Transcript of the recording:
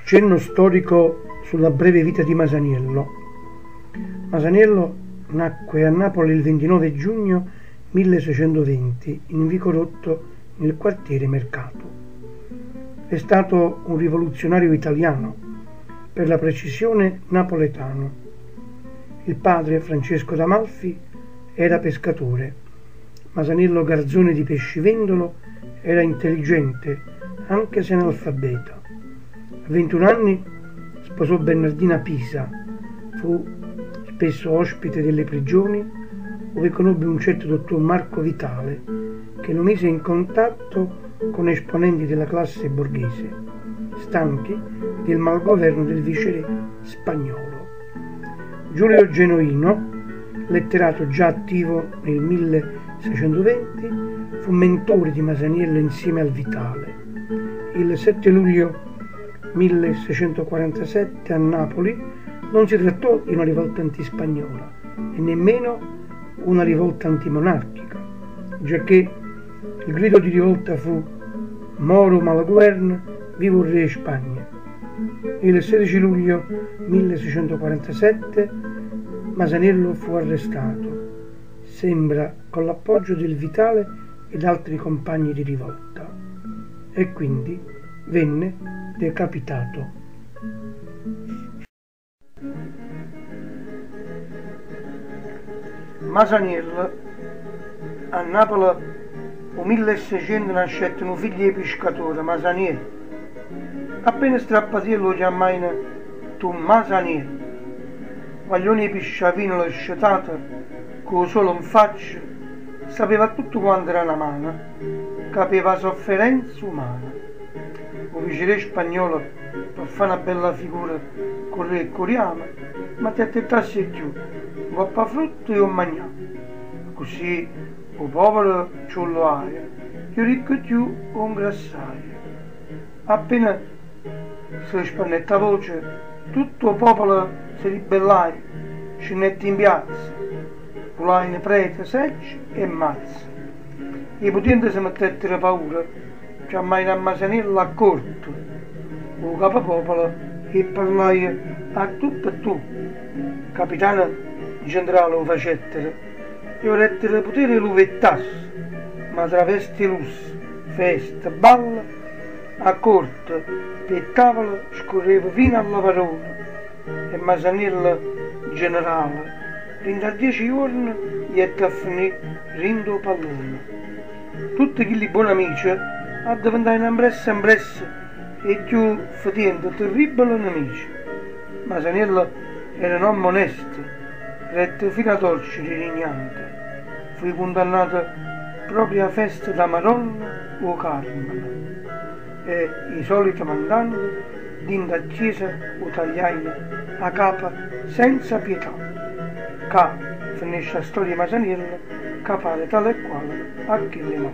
Cenno storico sulla breve vita di Masaniello. Masaniello nacque a Napoli il 29 giugno 1620 in Vico Rotto nel quartiere Mercato. È stato un rivoluzionario italiano, per la precisione napoletano. Il padre, Francesco d'Amalfi, era pescatore. Masaniello garzone di pescivendolo era intelligente, anche se analfabeta. A 21 anni sposò Bernardina Pisa, fu spesso ospite delle prigioni, ove conobbe un certo dottor Marco Vitale, che lo mise in contatto con esponenti della classe borghese, stanchi del malgoverno del viceré spagnolo. Giulio Genoino, letterato già attivo nel 1620, fu mentore di Masaniello insieme al Vitale. Il 7 luglio 1647 a Napoli non si trattò di una rivolta antispagnola e nemmeno una rivolta antimonarchica, giacché il grido di rivolta fu Moro malgoverno, viva il re 'e Spagna. Il 16 luglio 1647 Masaniello fu arrestato, sembra con l'appoggio del Vitale ed altri compagni di rivolta, e quindi venne decapitato. Masaniello a Napule 'o milleseiciento nascette nu figlio 'e piscatore, Masaniello. Appena strappatiello 'o chiammajeno Tummaso Aniello. Guaglione 'e pisciavìnole scetato cu 'o sole 'nfaccia, sapeva a tutte quante dà na mano, capeva 'a sofferenza umana. 'O viceré spagnolo pe fà na bella figura cu 'o rre 'e Curiame, mettette 'e tasse 'e cchiù 'ncopp' 'a frutta e 'o mmagnà. Accussì 'o povero ce 'o luaje e 'o ricco cchiù 'o 'ngrassaje. Appena se spannette 'a voce, tutto 'o popolo se ribbellaje, scennette in piazza, vulajeno prete, segge e mazze. 'E putiente se mettettero paura, chiammajeno a Masaniello a corte, 'o capopopolo e parlaje a tu pe tu. Capitano generale 'o facettero e 'o dettero potere 'e luvà 'e tasse, ma tra veste 'e lusso, feste, balle, a corte, p' 'e tavole scurreva vino a lavarone e Masaniello generale dint' a diece juorne jette a fenì dint' 'o pallone. Tutte chilli buone amice addeventajeno ampressa ampressa 'e cchiù fetiente terribbele nemice. Masaniello era n'ommo onesto, rette fino 'a torcere 'e rignante, fuje cundannato proprio 'a festa d' 'a Maronna 'o Carmene e 'e solite mandante dint' 'a chiesa 'o tagliajeno 'a capa senza pietà. Ccà fenesce 'a storia 'e Masaniello ca pare tale e quale a chella 'e mò.